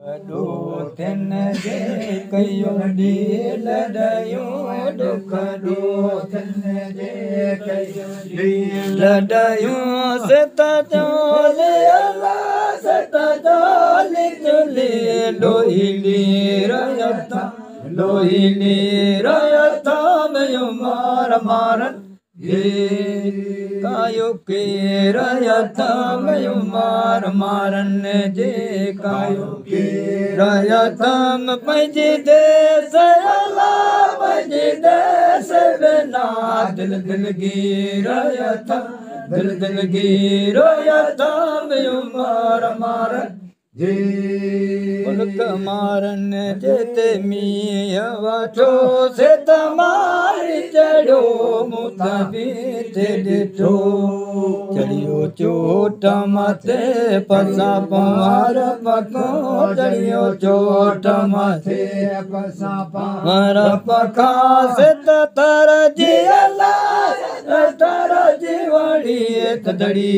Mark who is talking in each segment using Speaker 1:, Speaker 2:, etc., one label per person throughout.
Speaker 1: ॾोथियनि जे कयूं ॾील ॾियूं, ॾुख ॾोथियनि जे कयूं ॾील ॾियूं। सित चोली अला, सित चोली चुली, लोही लीर अथम, लोही लीर अथम मार मारनि कायो केर अथम मार मारनि जे कायो केर अथम। पंहिंजे देस अला, पंहिंजे देस बिना दिल दिलगीर अथम, दिल दिलगीर अथम मार मारनि जे। मुल्क मारनि जेते मींहुं वठो, से त मारी चढ़ियो मूं त बीठे ॾिठो। चढ़ियो चोट मथे पसा पंवार पको, चढ़ियो चोट मथे पसा पंवार पखा। से त तर जी अला, तर जी वड़ी थदड़ी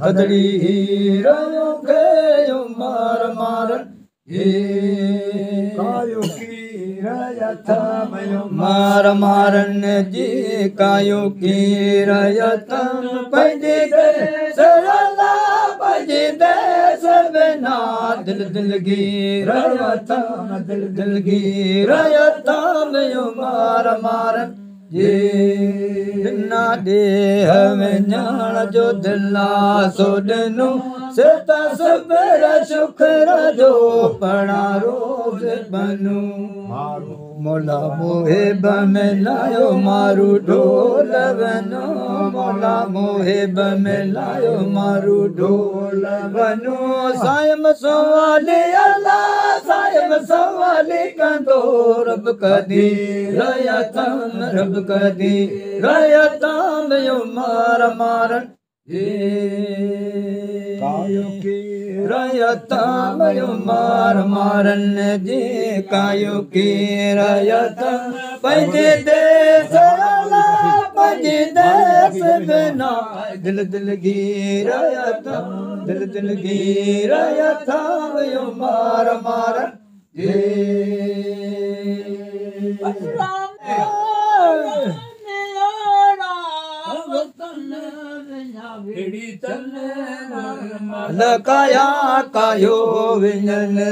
Speaker 1: थदड़ी रयो कयो मार मारनि
Speaker 2: कायो कीर अथम
Speaker 1: मार मारनि जी कायो कीर अथम। पंहिंजे देस अला, पंहिंजे देस बिना दिल दिलगीर अथम, दिल दिलगीर अथम मार मारनि जे। ॾिना ॾेह वञण जो दिलासो ॾिनो, से त सुबर शुक्र जो पढ़ा रोज़ बनू। मौला मोहिब मिलायो मारू ढोल वनो, मौला मोहिब मिलायो मारू ढोल वनो। सायम सवाली अला, सायम सवाली कंदो रब कदीर अथम, रब कदीर अथम मार मारनि
Speaker 2: कायो कीर
Speaker 1: अथम मार मारनि जे कायो कीर अथम। पंहिंजे देस अला, पंहिंजे देस बिना दिल दिलगीर अथम, दिल दिलगीर अथम मार मारनि जे। लकाया कायो विञनि